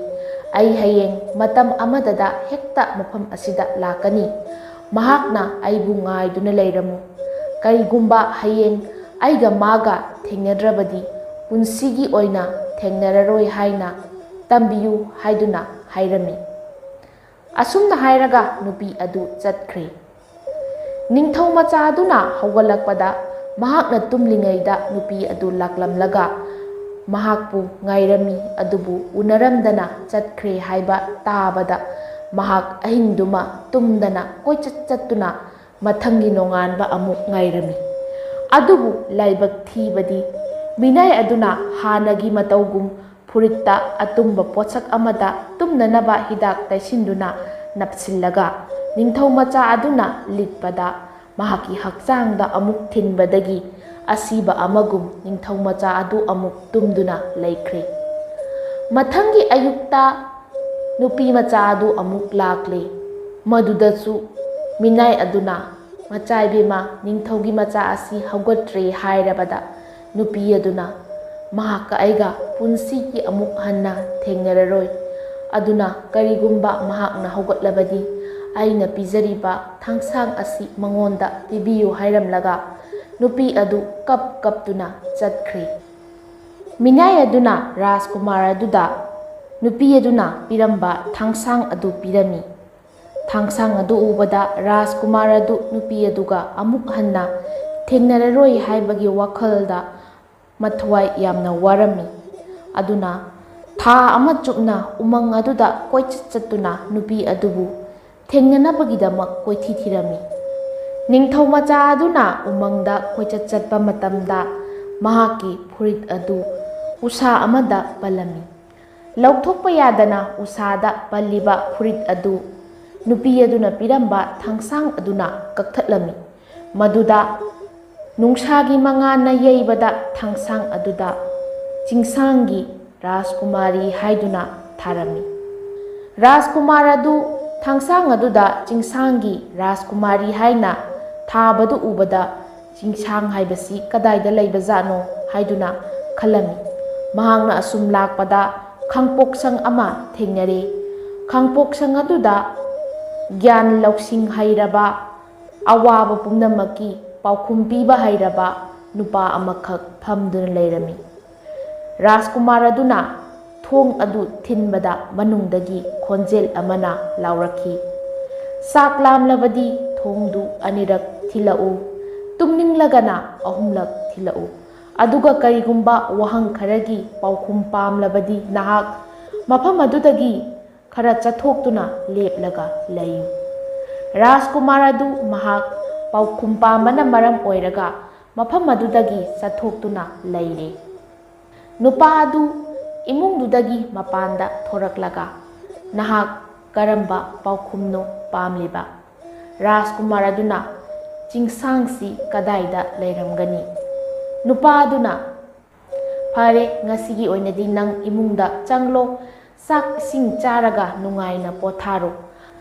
ꯑꯩ ꯍꯌꯦꯡ ꯃꯇꯝ ꯑꯃꯗꯗ ꯍꯦꯛꯇ ꯃꯐꯝ ꯑꯁꯤꯗ ꯂꯥꯛꯀꯅꯤ꯫ ꯃꯍꯥꯛꯅ ꯑꯩꯕꯨ ꯉꯥꯏꯗꯨꯅ ꯂꯩꯔꯝꯃꯨ꯫ ꯀꯔꯤꯒꯨꯝꯕ ꯍꯌꯦꯡ ꯑꯩꯒ ꯃꯥꯒ ꯊꯦꯡꯅꯗ꯭ꯔꯕꯗꯤ ꯄꯨꯟꯁꯤꯒꯤ ꯑꯣꯏꯅ ꯊꯦꯡꯅꯔꯔꯣꯏ ꯍꯥꯏꯅ ꯇꯝꯕꯤꯌꯨ" ꯍꯥꯏꯗꯨꯅ ꯍꯥꯏꯔꯝꯃꯤ꯫ ꯑꯁꯨꯝꯅ ꯍꯥꯏꯔꯒ ꯅꯨꯄꯤ ꯑꯗꯨ ꯆꯠꯈ꯭ꯔꯦ꯫ ꯅꯤꯡꯊꯧ ꯃꯆꯥ ꯑꯗꯨꯅ ꯍꯧꯒꯠꯂꯛꯄꯗ ꯃꯍꯥꯛꯅ ꯇꯨꯝꯂꯤꯉꯩꯗ ꯅꯨꯄꯤ ꯑꯗꯨ ꯂꯥꯛꯂꯝꯂꯒ ꯃꯍꯥꯛꯄꯨ ꯉꯥꯏꯔꯝꯃꯤ, ꯑꯗꯨꯕꯨ ꯎꯅꯔꯝꯗꯅ ꯆꯠꯈ꯭ꯔꯦ ꯍꯥꯏꯕ ꯇꯥꯕꯗ ꯃꯍꯥꯛ ꯑꯍꯤꯡꯗꯨꯃ ꯇꯨꯝꯗꯅ ꯀꯣꯏꯆꯠ ꯆꯠꯇꯨꯅ ꯃꯊꯪꯒꯤ ꯅꯣꯡꯉꯥꯟꯕ ꯑꯃꯨꯛ ꯉꯥꯏꯔꯝꯃꯤ꯫ ꯑꯗꯨꯕꯨ ꯂꯥꯏꯕꯛ ꯊꯤꯕꯗꯤ ꯃꯤꯅꯥꯏ ꯑꯗꯨꯅ ꯍꯥꯟꯅꯒꯤ ꯃꯇꯧꯒꯨꯝ ꯐꯨꯔꯤꯠꯇ ꯑꯇꯨꯝꯕ ꯄꯣꯠꯁꯛ ꯑꯃꯗ ꯇꯨꯝꯅꯅꯕ ꯍꯤꯗꯥꯛ ꯇꯩꯁꯤꯟꯗꯨꯅ ꯅꯞꯁꯤꯜꯂꯒ, ꯅꯤꯡꯊꯧ ꯃꯆꯥ ꯑꯗꯨꯅ ꯂꯤꯠꯄꯗ ꯃꯍꯥꯛꯀꯤ ꯍꯛꯆꯥꯡꯗ ꯑꯃꯨꯛ ꯊꯤꯟꯕꯗꯒꯤ ꯑꯁꯤꯕ ꯑꯃꯒꯨꯝ ꯅꯤꯡꯊꯧ ꯃꯆꯥ ꯑꯗꯨ ꯑꯃꯨꯛ ꯇꯨꯝꯗꯨꯅ ꯂꯩꯈ꯭ꯔꯦ꯫ ꯃꯊꯪꯒꯤ ꯑꯌꯨꯛꯇ ꯅꯨꯄꯤ ꯃꯆꯥ ꯑꯗꯨ ꯑꯃꯨꯛ ꯂꯥꯛꯂꯦ꯫ ꯃꯗꯨꯗꯁꯨ ꯃꯤꯅꯥꯏ ꯑꯗꯨꯅ, "ꯃꯆꯥ ꯏꯕꯦꯝꯃ, ꯅꯤꯡꯊꯧꯒꯤ ꯃꯆꯥ ꯑꯁꯤ ꯍꯧꯒꯠꯇ꯭ꯔꯦ" ꯍꯥꯏꯔꯕꯗ, ꯅꯨꯄꯤ ꯑꯗꯨꯅ, "ꯃꯍꯥꯛꯀ ꯑꯩꯒ ꯄꯨꯟꯁꯤꯒꯤ ꯑꯃꯨꯛ ꯍꯟꯅ ꯊꯦꯡꯅꯔꯔꯣꯏ꯫ ꯑꯗꯨꯅ ꯀꯔꯤꯒꯨꯝꯕ ꯃꯍꯥꯛꯅ ꯍꯧꯒꯠꯂꯕꯗꯤ, ꯑꯩꯅ ꯄꯤꯖꯔꯤꯕ ꯊꯥꯡꯁꯥꯡ ꯑꯁꯤ ꯃꯉꯣꯟꯗ ꯄꯤꯕꯤꯌꯨ" ꯍꯥꯏꯔꯝꯂꯒ, ꯅꯨꯄꯤ ꯑꯗꯨ ꯀꯞ ꯀꯞꯇꯨꯅ ꯆꯠꯈ꯭ꯔꯦ꯫ ꯃꯤꯅꯥꯏ ꯑꯗꯨꯅ ꯔꯥꯖꯀꯨꯃꯥꯔ ꯑꯗꯨꯗ ꯅꯨꯄꯤ ꯑꯗꯨꯅ ꯄꯤꯔꯝꯕ ꯊꯥꯡꯁꯥꯡ ꯑꯗꯨ ꯄꯤꯔꯝꯃꯤ꯫ ꯊꯥꯡꯁꯥꯡ ꯑꯗꯨ ꯎꯕꯗ ꯔꯥꯖꯀꯨꯃꯥꯔ ꯑꯗꯨ ꯅꯨꯄꯤ ꯑꯗꯨꯒ ꯑꯃꯨꯛ ꯍꯟꯅ ꯊꯦꯡꯅꯔꯔꯣꯏ ꯍꯥꯏꯕꯒꯤ ꯋꯥꯈꯜꯗ ꯃꯊ꯭ꯋꯥꯏ ꯌꯥꯝꯅ ꯋꯥꯔꯝꯃꯤ꯫ ꯑꯗꯨꯅ ꯊꯥ ꯑꯃ ꯆꯨꯞꯅ ꯎꯃꯪ ꯑꯗꯨꯗ ꯀꯣꯏꯆꯠ ꯆꯠꯇꯨꯅ ꯅꯨꯄꯤ ꯑꯗꯨꯕꯨ ꯊꯦꯡꯅꯅꯕꯒꯤꯗꯃꯛ ꯀꯣꯏꯊꯤ ꯊꯤꯔꯝꯃꯤ꯫ ꯅꯤꯡꯊꯧ ꯃꯆꯥ ꯑꯗꯨꯅ ꯎꯃꯪꯗ ꯀꯣꯏꯆꯠ ꯆꯠꯄ ꯃꯇꯝꯗ ꯃꯍꯥꯛꯀꯤ ꯐꯨꯔꯤꯠ ꯑꯗꯨ ꯎꯁꯥ ꯑꯃꯗ ꯄꯜꯂꯝꯃꯤ꯫ ꯂꯧꯊꯣꯛꯄ ꯌꯥꯗꯅ ꯎꯁꯥꯗ ꯄꯜꯂꯤꯕ ꯐꯨꯔꯤꯠ ꯑꯗꯨ ꯅꯨꯄꯤ ꯑꯗꯨꯅ ꯄꯤꯔꯝꯕ ꯊꯥꯡꯁꯥꯡ ꯑꯗꯨꯅ ꯀꯛꯊꯠꯂꯝꯃꯤ꯫ ꯃꯗꯨꯗ ꯅꯨꯡꯁꯥꯒꯤ ꯃꯉꯥꯜꯅ ꯌꯩꯕꯗ ꯊꯥꯡꯁꯥꯡ ꯑꯗꯨꯗ ꯆꯤꯡꯁꯥꯡꯒꯤ ꯔꯥꯖꯀꯨꯃꯥꯔꯤ ꯍꯥꯏꯗꯨꯅ ꯊꯥꯔꯝꯃꯤ꯫ ꯔꯥꯖꯀꯨꯃꯥꯔ ꯑꯗꯨ ꯊꯥꯡꯁꯥꯡ ꯑꯗꯨꯗ ꯆꯤꯡꯁꯥꯡꯒꯤ ꯔꯥꯖꯀꯨꯃꯥꯔꯤ ꯍꯥꯏꯅ ꯊꯥꯕꯗꯨ ꯎꯕꯗ, "ꯆꯤꯡꯁꯥꯡ ꯍꯥꯏꯕꯁꯤ ꯀꯗꯥꯏꯗ ꯂꯩꯕꯖꯥꯠꯅꯣ?" ꯍꯥꯏꯗꯨꯅ ꯈꯜꯂꯝꯃꯤ꯫ ꯃꯍꯥꯛꯅ ꯑꯁꯨꯝ ꯂꯥꯛꯄꯗ ꯈꯥꯡꯄꯣꯛꯁꯪ ꯑꯃ ꯊꯦꯡꯅꯔꯦ꯫ ꯈꯥꯡꯄꯣꯛꯁꯪ ꯑꯗꯨꯗ ꯒ꯭ꯌꯥꯟ ꯂꯧꯁꯤꯡ ꯍꯩꯔꯕ, ꯑꯋꯥꯕ ꯄꯨꯝꯅꯃꯛꯀꯤ ꯄꯥꯎꯈꯨꯝ ꯄꯤꯕ ꯍꯩꯔꯕ ꯅꯨꯄꯥ ꯑꯃꯈꯛ ꯐꯝꯗꯨꯅ ꯂꯩꯔꯝꯃꯤ꯫ ꯔꯥꯖꯀꯨꯃꯥꯔ ꯑꯗꯨꯅ ꯊꯣꯡ ꯑꯗꯨ ꯊꯤꯟꯕꯗ ꯃꯅꯨꯡꯗꯒꯤ ꯈꯣꯟꯖꯦꯜ ꯑꯃꯅ ꯂꯥꯎꯔꯛꯈꯤ, "ꯆꯥꯛ ꯂꯥꯝꯂꯕꯗꯤ ꯊꯣꯡꯗꯨ ꯑꯅꯤꯔꯛ ꯊꯤꯜꯂꯛꯎ, ꯇꯨꯝꯅꯤꯡꯂꯒꯅ ꯑꯍꯨꯝꯂꯛ ꯊꯤꯜꯂꯛꯎ꯫ ꯑꯗꯨꯒ ꯀꯔꯤꯒꯨꯝꯕ ꯋꯥꯍꯪ ꯈꯔꯒꯤ ꯄꯥꯎꯈꯨꯝ ꯄꯥꯝꯂꯕꯗꯤ ꯅꯍꯥꯛ ꯃꯐꯝ ꯑꯗꯨꯗꯒꯤ ꯈꯔ ꯆꯠꯊꯣꯛꯇꯨꯅ ꯂꯦꯞꯂꯒ ꯂꯩꯌꯨ꯫" ꯔꯥꯖꯀꯨꯃꯥꯔ ꯑꯗꯨ ꯃꯍꯥꯛ ꯄꯥꯎꯈꯨꯝ ꯄꯥꯝꯕꯅ ꯃꯔꯝ ꯑꯣꯏꯔꯒ ꯃꯐꯝ ꯑꯗꯨꯗꯒꯤ ꯆꯠꯊꯣꯛꯇꯨꯅ ꯂꯩꯔꯦ꯫ ꯅꯨꯄꯥ ꯑꯗꯨ ꯏꯃꯨꯡꯗꯨꯗꯒꯤ ꯃꯄꯥꯟꯗ ꯊꯣꯔꯛꯂꯒ, "ꯅꯍꯥꯛ ꯀꯔꯝꯕ ꯄꯥꯎꯈꯨꯝꯅꯣ ꯄꯥꯝꯂꯤꯕ?" ꯔꯥꯖꯀꯨꯃꯥꯔ ꯑꯗꯨꯅ, "ꯆꯤꯡꯁꯥꯡꯁꯤ ꯀꯗꯥꯏꯗ ꯂꯩꯔꯝꯒꯅꯤ?" ꯅꯨꯄꯥ ꯑꯗꯨꯅ, "ꯐꯔꯦ, ꯉꯁꯤꯒꯤ ꯑꯣꯏꯅꯗꯤ ꯅꯪ ꯏꯃꯨꯡꯗ ꯆꯪꯂꯣ, ꯆꯥꯛ ꯏꯁꯤꯡ ꯆꯥꯔꯒ ꯅꯨꯡꯉꯥꯏꯅ ꯄꯣꯊꯥꯔꯣ꯫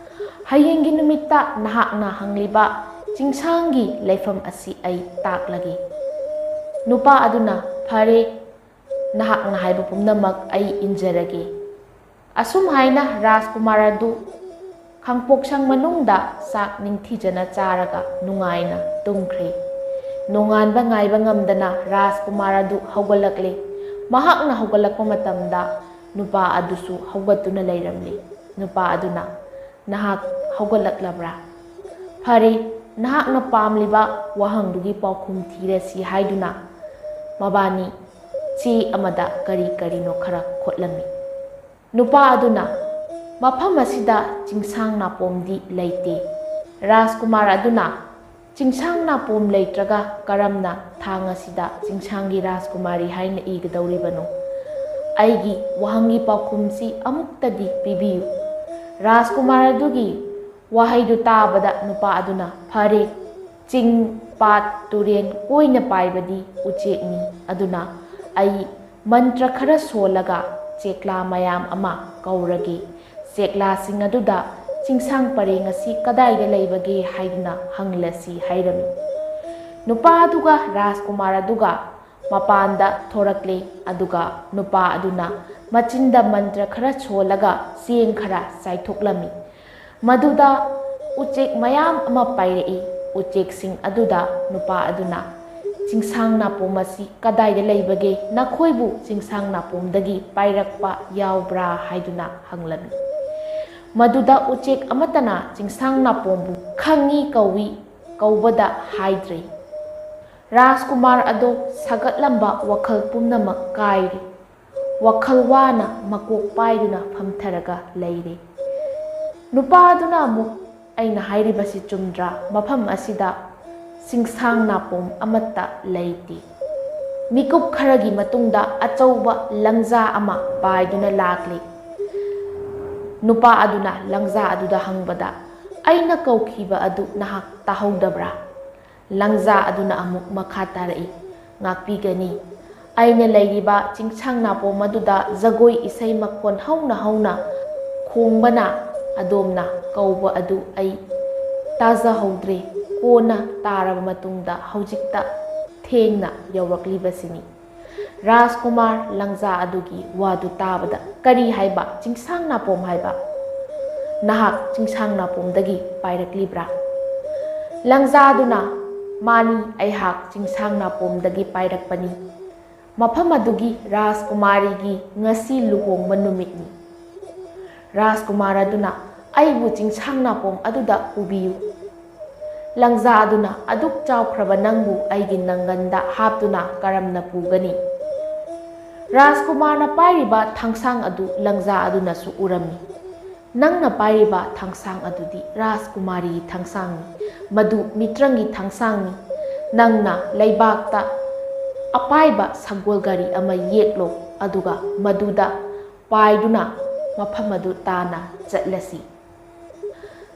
ꯍꯌꯦꯡꯒꯤ ꯅꯨꯃꯤꯠꯇ ꯅꯍꯥꯛꯅ ꯍꯪꯂꯤꯕ ꯆꯤꯡꯁꯥꯡꯒꯤ ꯂꯩꯐꯝ ꯑꯁꯤ ꯑꯩ ꯇꯥꯛꯂꯒꯦ꯫" ꯅꯨꯄꯥ ꯑꯗꯨꯅ, "ꯐꯔꯦ, ꯅꯍꯥꯛꯅ ꯍꯥꯏꯕ ꯄꯨꯝꯅꯃꯛ ꯑꯩ ꯏꯟꯖꯔꯒꯦ꯫" ꯑꯁꯨꯝ ꯍꯥꯏꯅ ꯔꯥꯖꯀꯨꯃꯥꯔ ꯑꯗꯨ ꯈꯥꯡꯄꯣꯛꯁꯪ ꯃꯅꯨꯡꯗ ꯆꯥꯛ ꯅꯤꯡꯊꯤꯖꯅ ꯆꯥꯔꯒ ꯅꯨꯡꯉꯥꯏꯅ ꯇꯨꯝꯈ꯭ꯔꯦ꯫ ꯅꯣꯡꯉꯥꯟꯕ ꯉꯥꯏꯕ ꯉꯝꯗꯅ ꯔꯥꯖꯀꯨꯃꯥꯔ ꯑꯗꯨ ꯍꯧꯒꯠꯂꯛꯂꯦ꯫ ꯃꯍꯥꯛꯅ ꯍꯧꯒꯠꯂꯛꯄ ꯃꯇꯝꯗ ꯅꯨꯄꯥ ꯑꯗꯨꯁꯨ ꯍꯧꯒꯠꯇꯨꯅ ꯂꯩꯔꯝꯂꯦ꯫ ꯅꯨꯄꯥ ꯑꯗꯨꯅ, "ꯅꯍꯥꯛ ꯍꯧꯒꯠꯂꯛꯂꯕ꯭ꯔꯥ? ꯐꯔꯦ, ꯅꯍꯥꯛꯅ ꯄꯥꯝꯂꯤꯕ ꯋꯥꯍꯪꯗꯨꯒꯤ ꯄꯥꯎꯈꯨꯝ ꯊꯤꯔꯁꯤ" ꯍꯥꯏꯗꯨꯅ ꯃꯕꯥꯅꯤ ꯆꯦ ꯑꯃꯗ ꯀꯔꯤ ꯀꯔꯤꯅꯣ ꯈꯔ ꯈꯣꯠꯂꯝꯃꯤ꯫ ꯅꯨꯄꯥ ꯑꯗꯨꯅ, "ꯃꯐꯝ ꯑꯁꯤꯗ ꯆꯤꯡꯁꯥꯡ ꯅꯥꯄꯣꯝꯗꯤ ꯂꯩꯇꯦ꯫" ꯔꯥꯖꯀꯨꯃꯥꯔ ꯑꯗꯨꯅ, "ꯆꯤꯡꯁꯥꯡ ꯅꯥꯄꯣꯝ ꯂꯩꯇ꯭ꯔꯒ ꯀꯔꯝꯅ ꯊꯥꯡ ꯑꯁꯤꯗ ꯆꯤꯡꯁꯥꯡꯒꯤ ꯔꯥꯖꯀꯨꯃꯥꯔꯤ ꯍꯥꯏꯅ ꯏꯒꯗꯧꯔꯤꯕꯅꯣ? ꯑꯩꯒꯤ ꯋꯥꯍꯪꯒꯤ ꯄꯥꯎꯈꯨꯝꯁꯤ ꯑꯃꯨꯛꯇꯗꯤ ꯄꯤꯕꯤꯌꯨ꯫" ꯔꯥꯖꯀꯨꯃꯥꯔ ꯑꯗꯨꯒꯤ ꯋꯥꯍꯩꯗꯨ ꯇꯥꯕꯗ ꯅꯨꯄꯥ ꯑꯗꯨꯅ, "ꯐꯔꯦ, ꯆꯤꯡ, ꯄꯥꯠ, ꯇꯨꯔꯦꯟ ꯀꯣꯏꯅ ꯄꯥꯏꯕꯗꯤ ꯎꯆꯦꯛꯅꯤ꯫ ꯑꯗꯨꯅ ꯑꯩ ꯃꯟꯇ꯭ꯔ ꯈꯔ ꯁꯣꯜꯂꯒ ꯆꯦꯛꯂꯥ ꯃꯌꯥꯝ ꯑꯃ ꯀꯧꯔꯒꯦ꯫ ꯆꯦꯛꯂꯥꯁꯤꯡ ꯑꯗꯨꯗ ꯆꯤꯡꯁꯥꯡ ꯄꯔꯦꯡ ꯑꯁꯤ ꯀꯗꯥꯏꯗ ꯂꯩꯕꯒꯦ ꯍꯥꯏꯗꯨꯅ ꯍꯪꯂꯁꯤ" ꯍꯥꯏꯔꯝꯃꯤ꯫ ꯅꯨꯄꯥ ꯑꯗꯨꯒ ꯔꯥꯖꯀꯨꯃꯥꯔ ꯑꯗꯨꯒ ꯃꯄꯥꯟꯗ ꯊꯣꯔꯛꯂꯦ꯫ ꯑꯗꯨꯒ ꯅꯨꯄꯥ ꯑꯗꯨꯅ ꯃꯆꯤꯟꯗ ꯃꯟꯇ꯭ꯔ ꯈꯔ ꯁꯣꯜꯂꯒ ꯆꯦꯡ ꯈꯔ ꯆꯥꯏꯊꯣꯛꯂꯝꯃꯤ꯫ ꯃꯗꯨꯗ ꯎꯆꯦꯛ ꯃꯌꯥꯝ ꯑꯃ ꯄꯥꯏꯔꯛꯏ꯫ ꯎꯆꯦꯛꯁꯤꯡ ꯑꯗꯨꯗ ꯅꯨꯄꯥ ꯑꯗꯨꯅ, "ꯆꯤꯡꯁꯥꯡ ꯅꯥꯄꯣꯝ ꯑꯁꯤ ꯀꯗꯥꯏꯗ ꯂꯩꯕꯒꯦ? ꯅꯈꯣꯏꯕꯨ ꯆꯤꯡꯁꯥꯡ ꯅꯥꯄꯣꯝꯗꯒꯤ ꯄꯥꯏꯔꯛꯄ ꯌꯥꯎꯕ꯭ꯔꯥ?" ꯍꯥꯏꯗꯨꯅ ꯍꯪꯂꯝꯃꯤ꯫ ꯃꯗꯨꯗ ꯎꯆꯦꯛ ꯑꯃꯠꯇꯅ ꯆꯤꯡꯁꯥꯡ ꯅꯥꯄꯣꯝꯕꯨ "ꯈꯪꯏ" ꯀꯧꯏ ꯀꯧꯕꯗ ꯍꯥꯏꯗ꯭ꯔꯦ꯫ ꯔꯥꯖꯀꯨꯃꯥꯔ ꯑꯗꯣ ꯁꯥꯒꯠꯂꯝꯕ ꯋꯥꯈꯜ ꯄꯨꯝꯅꯃꯛ ꯀꯥꯏꯔꯦ꯫ ꯋꯥꯈꯜ ꯋꯥꯅ ꯃꯀꯣꯛ ꯄꯥꯏꯗꯨꯅ ꯐꯝꯊꯔꯒ ꯂꯩꯔꯦ꯫ ꯅꯨꯄꯥ ꯑꯗꯨꯅ ꯑꯃꯨꯛ, "ꯑꯩꯅ ꯍꯥꯏꯔꯤꯕꯁꯤ ꯆꯨꯝꯗ꯭ꯔꯥ? ꯃꯐꯝ ꯑꯁꯤꯗ ꯆꯤꯡꯁꯥꯡ ꯅꯥꯄꯣꯝ ꯑꯃꯠꯇ ꯂꯩꯇꯦ꯫ ꯃꯤꯀꯨꯞ ꯈꯔꯒꯤ ꯃꯇꯨꯡꯗ ꯑꯆꯧꯕ ꯂꯪꯖꯥ ꯑꯃ ꯄꯥꯏꯗꯨꯅ ꯂꯥꯛꯂꯤ꯫ ꯅꯨꯄꯥ ꯑꯗꯨꯅ ꯂꯪꯖꯥ ꯑꯗꯨꯗ ꯍꯪꯕꯗ, "ꯑꯩꯅ ꯀꯧꯈꯤꯕ ꯑꯗꯨ ꯅꯍꯥꯛ ꯇꯥꯍꯧꯗꯕ꯭ꯔꯥ?" ꯂꯪꯖꯥ ꯑꯗꯨꯅ ꯑꯃꯨꯛ ꯃꯈꯥ ꯇꯥꯔꯛꯏ, "ꯉꯥꯛꯄꯤꯒꯅꯤ꯫ ꯑꯩꯅ ꯂꯩꯔꯤꯕ ꯆꯤꯡꯁꯥꯡ ꯅꯥꯄꯣꯝ ꯑꯗꯨꯗ ꯖꯒꯣꯏ ꯏꯁꯩ ꯃꯈꯣꯟ ꯍꯧꯅ ꯍꯧꯅ ꯈꯣꯡꯕꯅ ꯑꯗꯣꯝꯅ ꯀꯧꯕ ꯑꯗꯨ ꯑꯩ ꯇꯥꯖꯍꯧꯗ꯭ꯔꯦ꯫ ꯀꯣꯟꯅ ꯇꯥꯔꯕ ꯃꯇꯨꯡꯗ ꯍꯧꯖꯤꯛꯇ ꯊꯦꯡꯅ ꯌꯧꯔꯛꯂꯤꯕꯁꯤꯅꯤ꯫" ꯔꯥꯖꯀꯨꯃꯥꯔ ꯂꯪꯖꯥ ꯑꯗꯨꯒꯤ ꯋꯥꯗꯨ ꯇꯥꯕꯗ, "ꯀꯔꯤ ꯍꯥꯏꯕ? ꯆꯤꯡꯁꯥꯡ ꯅꯥꯄꯣꯝ ꯍꯥꯏꯕ? ꯅꯍꯥꯛ ꯆꯤꯡꯁꯥꯡ ꯅꯥꯄꯣꯝꯗꯒꯤ ꯄꯥꯏꯔꯛꯂꯤꯕ꯭ꯔꯥ?" ꯂꯪꯖꯥ ꯑꯗꯨꯅ, "ꯃꯥꯅꯤ, ꯑꯩꯍꯥꯛ ꯆꯤꯡꯁꯥꯡ ꯅꯥꯄꯣꯝꯗꯒꯤ ꯄꯥꯏꯔꯛꯄꯅꯤ꯫ ꯃꯐꯝ ꯑꯗꯨꯒꯤ ꯔꯥꯖꯀꯨꯃꯥꯔꯤꯒꯤ ꯉꯁꯤ ꯂꯨꯍꯣꯡꯕ ꯅꯨꯃꯤꯠꯅꯤ꯫" ꯔꯥꯖꯀꯨꯃꯥꯔ ꯑꯗꯨꯅ, "ꯑꯩꯕꯨ ꯆꯤꯡꯁꯥꯡ ꯅꯥꯄꯣꯝ ꯑꯗꯨꯗ ꯄꯨꯕꯤꯌꯨ꯫" ꯂꯪꯖꯥ ꯑꯗꯨꯅ ꯑꯗꯨꯛ ꯆꯥꯎꯈ꯭ꯔꯕ ꯅꯪꯕꯨ ꯑꯩꯒꯤ ꯅꯪꯒꯟꯗ ꯍꯥꯞꯇꯨꯅ ꯀꯔꯝꯅ ꯄꯨꯒꯅꯤ? ꯔꯥꯖꯀꯨꯃꯥꯔꯅ ꯄꯥꯏꯔꯤꯕ ꯊꯥꯡꯁꯥꯡ ꯑꯗꯨ ꯂꯪꯖꯥ ꯑꯗꯨꯅꯁꯨ ꯎꯔꯝꯃꯤ꯫ "ꯅꯪꯅ ꯄꯥꯏꯔꯤꯕ ꯊꯥꯡꯁꯥꯡ ꯑꯗꯨꯗꯤ ꯔꯥꯖꯀꯨꯃꯥꯔꯤꯒꯤ ꯊꯥꯡꯁꯥꯡꯅꯤ꯫ ꯃꯗꯨ ꯃꯤꯇ꯭ꯔꯪꯒꯤ ꯊꯥꯡꯁꯥꯡꯅꯤ꯫ ꯅꯪꯅ ꯂꯩꯕꯥꯛꯇ ꯑꯄꯥꯏꯕ ꯁꯒꯣꯜ ꯒꯥꯔꯤ ꯑꯃ ꯌꯦꯛꯂꯣ, ꯑꯗꯨꯒ ꯃꯗꯨꯗ ꯄꯥꯏꯗꯨꯅ ꯃꯐꯝ ꯑꯗꯨ ꯇꯥꯅ ꯆꯠꯂꯁꯤ꯫"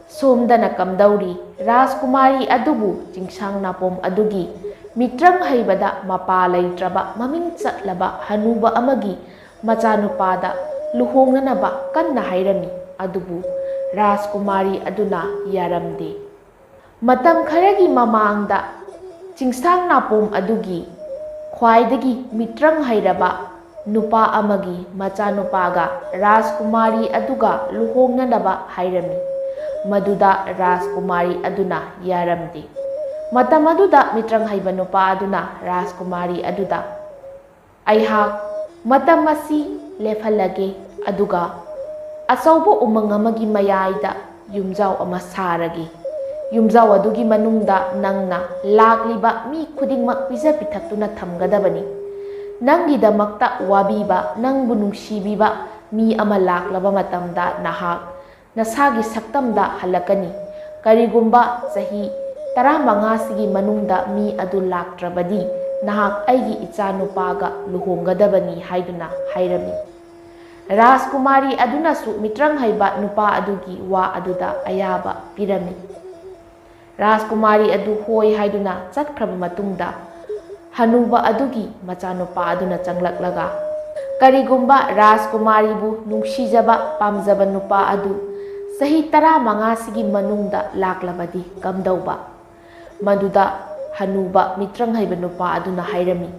ꯁꯣꯝꯗꯅ ꯀꯝꯗꯧꯔꯤ? ꯔꯥꯖꯀꯨꯃꯥꯔꯤ ꯑꯗꯨꯕꯨ ꯆꯤꯡꯁꯥꯡ ꯅꯥꯄꯣꯝ ꯑꯗꯨꯒꯤ ꯃꯤꯇ꯭ꯔꯪ ꯍꯩꯕꯗ ꯃꯄꯥ ꯂꯩꯇ꯭ꯔꯕ ꯃꯃꯤꯡ ꯆꯠꯂꯕ ꯍꯅꯨꯕ ꯑꯃꯒꯤ ꯃꯆꯥꯅꯨꯄꯥꯗ ꯂꯨꯍꯣꯡꯅꯅꯕ ꯀꯟꯅ ꯍꯥꯏꯔꯝꯃꯤ꯫ ꯑꯗꯨꯕꯨ ꯔꯥꯖꯀꯨꯃꯥꯔꯤ ꯑꯗꯨꯅ ꯌꯥꯔꯝꯗꯦ꯫ ꯃꯇꯝ ꯈꯔꯒꯤ ꯃꯃꯥꯡꯗ ꯆꯤꯡꯁꯥꯡ ꯅꯥꯄꯣꯝ ꯑꯗꯨꯒꯤ ꯈ꯭ꯋꯥꯏꯗꯒꯤ ꯃꯤꯇ꯭ꯔꯪ ꯍꯩꯔꯕ ꯅꯨꯄꯥ ꯑꯃꯒꯤ ꯃꯆꯥꯅꯨꯄꯥꯒ ꯔꯥꯖꯀꯨꯃꯥꯔꯤ ꯑꯗꯨꯒ ꯂꯨꯍꯣꯡꯅꯅꯕ ꯍꯥꯏꯔꯝꯃꯤ꯫ ꯃꯗꯨꯗ ꯔꯥꯖꯀꯨꯃꯥꯔꯤ ꯑꯗꯨꯅ ꯌꯥꯔꯝꯗꯦ꯫ ꯃꯇꯝ ꯑꯗꯨꯗ ꯃꯤꯇ꯭ꯔꯪ ꯍꯩꯕ ꯅꯨꯄꯥ ꯑꯗꯨꯅ ꯔꯥꯖꯀꯨꯃꯥꯔꯤ ꯑꯗꯨꯗ, "ꯑꯩꯍꯥꯛ ꯃꯇꯝ ꯑꯁꯤ ꯂꯦꯞꯍꯜꯂꯒꯦ, ꯑꯗꯨꯒ ꯑꯆꯧꯕ ꯎꯃꯪ ꯑꯃꯒꯤ ꯃꯌꯥꯏꯗ ꯌꯨꯝꯖꯥꯎ ꯑꯃ ꯁꯥꯔꯒꯦ꯫ ꯌꯨꯝꯖꯥꯎ ꯑꯗꯨꯒꯤ ꯃꯅꯨꯡꯗ ꯅꯪꯅ ꯂꯥꯛꯂꯤꯕ ꯃꯤ ꯈꯨꯗꯤꯡꯃꯛ ꯄꯤꯖ ꯄꯤꯊꯛꯇꯨꯅ ꯊꯝꯒꯗꯕꯅꯤ꯫ ꯅꯪꯒꯤꯗꯃꯛꯇ ꯋꯥꯕꯤꯕ, ꯅꯪꯕꯨ ꯅꯨꯡꯁꯤꯕꯤꯕ ꯃꯤ ꯑꯃ ꯂꯥꯛꯂꯕ ꯃꯇꯝꯗ ꯅꯍꯥꯛ ꯅꯁꯥꯒꯤ ꯁꯛꯇꯝꯗ ꯍꯜꯂꯛꯀꯅꯤ꯫ ꯀꯔꯤꯒꯨꯝꯕ ꯆꯍꯤ ꯇꯔꯥꯃꯉꯥꯁꯤꯒꯤ ꯃꯅꯨꯡꯗ ꯃꯤ ꯑꯗꯨ ꯂꯥꯛꯇ꯭ꯔꯕꯗꯤ ꯅꯍꯥꯛ ꯑꯩꯒꯤ ꯏꯆꯥꯅꯨꯄꯥꯒ ꯂꯨꯍꯣꯡꯒꯗꯕꯅꯤ" ꯍꯥꯏꯗꯨꯅ ꯍꯥꯏꯔꯝꯃꯤ꯫ ꯔꯥꯖꯀꯨꯃꯥꯔꯤ ꯑꯗꯨꯅꯁꯨ ꯃꯤꯇ꯭ꯔꯪ ꯍꯩꯕ ꯅꯨꯄꯥ ꯑꯗꯨꯒꯤ ꯋꯥ ꯑꯗꯨꯗ ꯑꯌꯥꯕ ꯄꯤꯔꯝꯃꯤ꯫ ꯔꯥꯖꯀꯨꯃꯥꯔꯤ ꯑꯗꯨ ꯍꯣꯏ ꯍꯥꯏꯗꯨꯅ ꯆꯠꯈ꯭ꯔꯕ ꯃꯇꯨꯡꯗ, ꯍꯅꯨꯕ ꯑꯗꯨꯒꯤ ꯃꯆꯥꯅꯨꯄꯥ ꯑꯗꯨꯅ ꯆꯪꯂꯛꯂꯒ, "ꯀꯔꯤꯒꯨꯝꯕ ꯔꯥꯖꯀꯨꯃꯥꯔꯤꯕꯨ ꯅꯨꯡꯁꯤꯖꯕ, ꯄꯥꯝꯖꯕ ꯅꯨꯄꯥ ꯑꯗꯨ ꯆꯍꯤ ꯇꯔꯥꯃꯉꯥꯁꯤꯒꯤ ꯃꯅꯨꯡꯗ ꯂꯥꯛꯂꯕꯗꯤ ꯀꯝꯗꯧꯕ?" ꯃꯗꯨꯗ ꯍꯅꯨꯕ ꯃꯤꯇ꯭ꯔꯪ ꯍꯩꯕ ꯅꯨꯄꯥ ꯑꯗꯨꯅ ꯍꯥꯏꯔꯝꯃꯤ,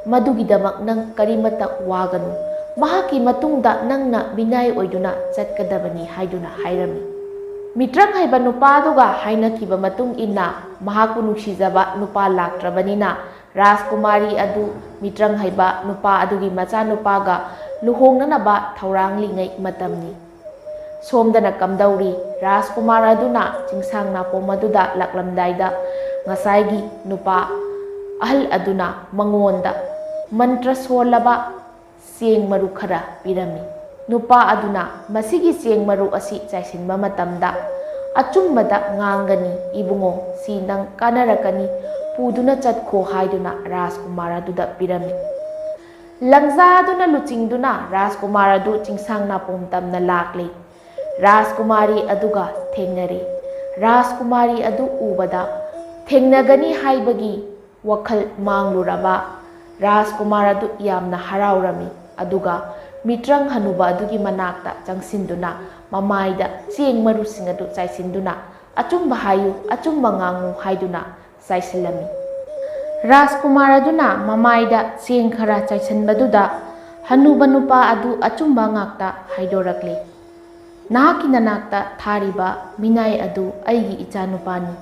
"ꯃꯗꯨꯒꯤꯗꯃꯛ ꯅꯪ ꯀꯔꯤꯃꯇ ꯋꯥꯒꯅꯨ꯫ ꯃꯍꯥꯛꯀꯤ ꯃꯇꯨꯡꯗ ꯅꯪꯅ ꯃꯤꯅꯥꯏ ꯑꯣꯏꯗꯨꯅ ꯆꯠꯀꯗꯕꯅꯤ" ꯍꯥꯏꯗꯨꯅ ꯍꯥꯏꯔꯝꯃꯤ꯫ ꯃꯤꯇ꯭ꯔꯪ ꯍꯩꯕ ꯅꯨꯄꯥ ꯑꯗꯨꯒ ꯍꯥꯏꯅꯈꯤꯕ ꯃꯇꯨꯡ ꯏꯟꯅ, ꯃꯍꯥꯛꯄꯨ ꯅꯨꯡꯁꯤꯖꯕ ꯅꯨꯄꯥ ꯂꯥꯛꯇ꯭ꯔꯕꯅꯤꯅ, ꯔꯥꯖꯀꯨꯃꯥꯔꯤ ꯑꯗꯨ ꯃꯤꯇ꯭ꯔꯪ ꯍꯩꯕ ꯅꯨꯄꯥ ꯑꯗꯨꯒꯤ ꯃꯆꯥꯅꯨꯄꯥꯒ ꯂꯨꯍꯣꯡꯅꯅꯕ ꯊꯧꯔꯥꯡꯂꯤꯉꯩ ꯃꯇꯝꯅꯤ꯫ ꯁꯣꯝꯗꯅ ꯀꯝꯗꯧꯔꯤ? ꯔꯥꯖꯀꯨꯃꯥꯔ ꯑꯗꯨꯅ ꯆꯤꯡꯁꯥꯡ ꯅꯥꯄꯣꯝ ꯑꯗꯨꯗ ꯂꯥꯛꯂꯝꯗꯥꯏꯗ, ꯉꯁꯥꯏꯒꯤ ꯅꯨꯄꯥ ꯑꯍꯜ ꯑꯗꯨꯅ ꯃꯉꯣꯟꯗ ꯃꯟꯇ꯭ꯔ ꯁꯣꯜꯂꯕ ꯆꯦꯡ ꯃꯔꯨ ꯈꯔ ꯄꯤꯔꯝꯃꯤ꯫ ꯅꯨꯄꯥ ꯑꯗꯨꯅ ꯃꯁꯤꯒꯤ ꯆꯦꯡ ꯃꯔꯨ ꯑꯁꯤ ꯆꯥꯏꯁꯤꯟꯕ ꯃꯇꯝꯗ, "ꯑꯆꯨꯝꯕꯗ ꯉꯥꯡꯒꯅꯤ, ꯏꯕꯨꯡꯉꯣ, ꯁꯤ ꯅꯪ ꯀꯥꯟꯅꯔꯛꯀꯅꯤ, ꯄꯨꯗꯨꯅ ꯆꯠꯈꯣ" ꯍꯥꯏꯗꯨꯅ ꯔꯥꯖꯀꯨꯃꯥꯔ ꯑꯗꯨꯗ ꯄꯤꯔꯝꯃꯤ꯫ ꯂꯪꯖꯥ ꯑꯗꯨꯅ ꯂꯨꯆꯤꯡꯗꯨꯅ ꯔꯥꯖꯀꯨꯃꯥꯔ ꯑꯗꯨ ꯆꯤꯡꯁꯥꯡ ꯅꯥꯄꯣꯝ ꯇꯝꯅ ꯂꯥꯛꯂꯤ꯫ ꯔꯥꯖꯀꯨꯃꯥꯔꯤ ꯑꯗꯨꯒ ꯊꯦꯡꯅꯔꯦ꯫ ꯔꯥꯖꯀꯨꯃꯥꯔꯤ ꯑꯗꯨ ꯎꯕꯗ, ꯊꯦꯡꯅꯒꯅꯤ ꯍꯥꯏꯕꯒꯤ ꯋꯥꯈꯜ ꯃꯥꯡꯂꯨꯔꯕ ꯔꯥꯖꯀꯨꯃꯥꯔ ꯑꯗꯨ ꯌꯥꯝꯅ ꯍꯔꯥꯎꯔꯝꯃꯤ꯫ ꯑꯗꯨꯒ ꯃꯤꯇ꯭ꯔꯪ ꯍꯅꯨꯕ ꯑꯗꯨꯒꯤ ꯃꯅꯥꯛꯇ ꯆꯪꯁꯤꯟꯗꯨꯅ, ꯃꯃꯥꯏꯗ ꯆꯦꯡ ꯃꯔꯨꯁꯤꯡ ꯑꯗꯨ ꯆꯥꯏꯁꯤꯟꯗꯨꯅ, "ꯑꯆꯨꯝꯕ ꯍꯥꯏꯌꯨ, ꯑꯆꯨꯝꯕ ꯉꯥꯡꯉꯨ" ꯍꯥꯏꯗꯨꯅ ꯆꯥꯏꯁꯤꯜꯂꯝꯃꯤ꯫ ꯔꯥꯖꯀꯨꯃꯥꯔ ꯑꯗꯨꯅ ꯃꯃꯥꯏꯗ ꯆꯦꯡ ꯈꯔ ꯆꯥꯏꯁꯤꯟꯕꯗꯨꯗ, ꯍꯅꯨꯕ ꯅꯨꯄꯥ ꯑꯗꯨ ꯑꯆꯨꯝꯕ ꯉꯥꯛꯇ ꯍꯥꯏꯗꯣꯔꯛꯂꯤ꯫ "ꯅꯍꯥꯛꯀꯤ ꯅꯅꯥꯛꯇ ꯊꯥꯔꯤꯕ ꯃꯤꯅꯥꯏ ꯑꯗꯨ ꯑꯩꯒꯤ ꯏꯆꯥꯅꯨꯄꯥꯅꯤ꯫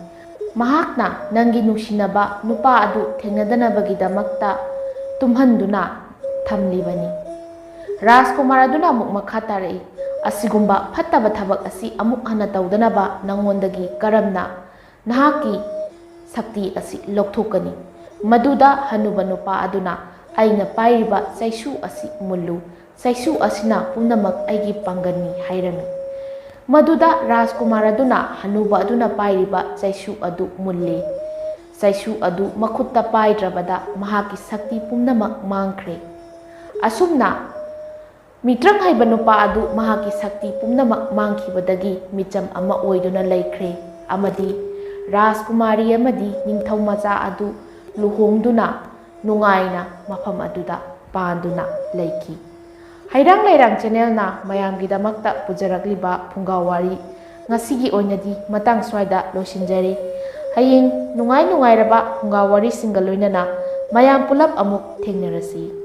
ꯃꯍꯥꯛꯅ ꯅꯪꯒꯤ ꯅꯨꯡꯁꯤꯅꯕ ꯅꯨꯄꯥ ꯑꯗꯨ ꯊꯦꯡꯅꯗꯅꯕꯒꯤꯗꯃꯛꯇ ꯇꯨꯝꯍꯟꯗꯨꯅ ꯊꯝꯂꯤꯕꯅꯤ"꯫ ꯔꯥꯖꯀꯨꯃꯥꯔ ꯑꯗꯨꯅ ꯑꯃꯨꯛ ꯃꯈꯥ ꯇꯥꯔꯛꯏ, "ꯑꯁꯤꯒꯨꯝꯕ ꯐꯠꯇꯕ ꯊꯕꯛ ꯑꯁꯤ ꯑꯃꯨꯛ ꯍꯟꯅ ꯇꯧꯗꯅꯕ ꯅꯉꯣꯟꯗꯒꯤ ꯀꯔꯝꯅ ꯅꯍꯥꯛꯀꯤ ꯁꯛꯇꯤ ꯑꯁꯤ ꯂꯧꯊꯣꯛꯀꯅꯤ?" ꯃꯗꯨꯗ ꯍꯅꯨꯕ ꯅꯨꯄꯥ ꯑꯗꯨꯅ, "ꯑꯩꯅ ꯄꯥꯏꯔꯤꯕ ꯆꯩꯁꯨ ꯑꯁꯤ ꯃꯨꯜꯂꯨ, ꯆꯩꯁꯨ ꯑꯁꯤꯅ ꯄꯨꯝꯅꯃꯛ ꯑꯩꯒꯤ ꯄꯥꯡꯒꯜꯅꯤ" ꯍꯥꯏꯔꯝꯃꯤ꯫ ꯃꯗꯨꯗ ꯔꯥꯖꯀꯨꯃꯥꯔ ꯑꯗꯨꯅ ꯍꯅꯨꯕ ꯑꯗꯨꯅ ꯄꯥꯏꯔꯤꯕ ꯆꯩꯁꯨ ꯑꯗꯨ ꯃꯨꯜꯂꯤ꯫ ꯆꯩꯁꯨ ꯑꯗꯨ ꯃꯈꯨꯠꯇ ꯄꯥꯏꯗ꯭ꯔꯕꯗ ꯃꯍꯥꯛꯀꯤ ꯁꯛꯇꯤ ꯄꯨꯝꯅꯃꯛ ꯃꯥꯡꯈ꯭ꯔꯦ꯫ ꯑꯁꯨꯝꯅ ꯃꯤꯇ꯭ꯔꯪ ꯍꯩꯕ ꯅꯨꯄꯥ ꯑꯗꯨ ꯃꯍꯥꯛꯀꯤ ꯁꯛꯇꯤ ꯄꯨꯝꯅꯃꯛ ꯃꯥꯡꯈꯤꯕꯗꯒꯤ ꯃꯤꯆꯝ ꯑꯃ ꯑꯣꯏꯗꯨꯅ ꯂꯩꯈ꯭ꯔꯦ, ꯑꯃꯗꯤ ꯔꯥꯖꯀꯨꯃꯥꯔꯤ ꯑꯃꯗꯤ ꯅꯤꯡꯊꯧ ꯃꯆꯥ ꯑꯗꯨ ꯂꯨꯍꯣꯡꯗꯨꯅ ꯅꯨꯡꯉꯥꯏꯅ ꯃꯐꯝ ꯑꯗꯨꯗ ꯄꯥꯟꯗꯨꯅ ꯂꯩꯈꯤ꯫ ꯍꯩꯔꯥꯡ ꯂꯩꯔꯥꯡ ꯆꯦꯅꯦꯜꯅ ꯃꯌꯥꯝꯒꯤꯗꯃꯛꯇ ꯄꯨꯖꯔꯛꯂꯤꯕ ꯐꯨꯡꯒꯥ ꯋꯥꯔꯤ ꯉꯁꯤꯒꯤ ꯑꯣꯏꯅꯗꯤ ꯃꯇꯥꯡ ꯁ꯭ꯋꯥꯏꯗ ꯂꯣꯏꯁꯤꯟꯖꯔꯤ꯫ ꯍꯌꯦꯡ ꯅꯨꯡꯉꯥꯏ ꯅꯨꯡꯉꯥꯏꯔꯕ ꯐꯨꯡꯒꯥ ꯋꯥꯔꯤꯁꯤꯡꯒ ꯂꯣꯏꯅꯅ ꯃꯌꯥꯝ ꯄꯨꯂꯞ ꯑꯃꯨꯛ ꯊꯦꯡꯅꯔꯁꯤ꯫